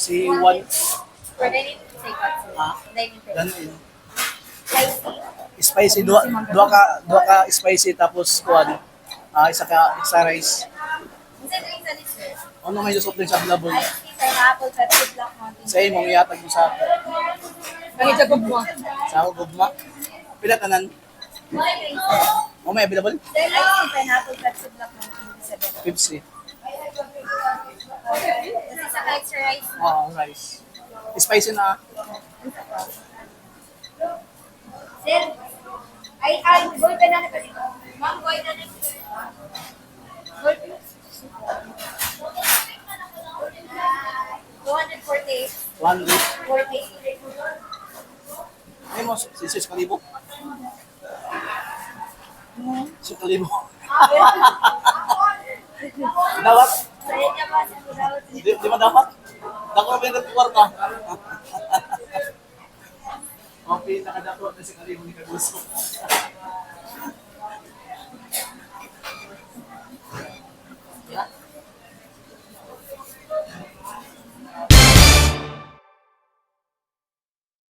Si one, For dining take out, sir. Ah? Dining take. Ganin. Spicy. Spicy, duha ka spicy, tapos kuan. Ah, isa ka isa rice. Unsa drink sa ni, sir? Ano nga yung soft drinks available? Iced tea, pineapple, Pepsi, Black Mountain. Sa imong ihatag mo sa ako. Ang ita gugma. Sa ako gugma. Pila tanan? Unsa drink, sir? Mo may available? Sir, iced tea, pineapple, Pepsi, Black Mountain, seven. Pepsi. Kasi sa extra rice. Oo, rice. Spicy na. Unsa pa? Sir, ay, gold na na pa dito. Ma'am, gold na na. Gold. 248. 100. 48. Ay mo, si kalibo. Si kalibo. Dapat? Saya niya ba sa Pulaw? Di ba dapat? Dako ba yung kwarta? Okay, nakadako na si kalibo ni Kaguso.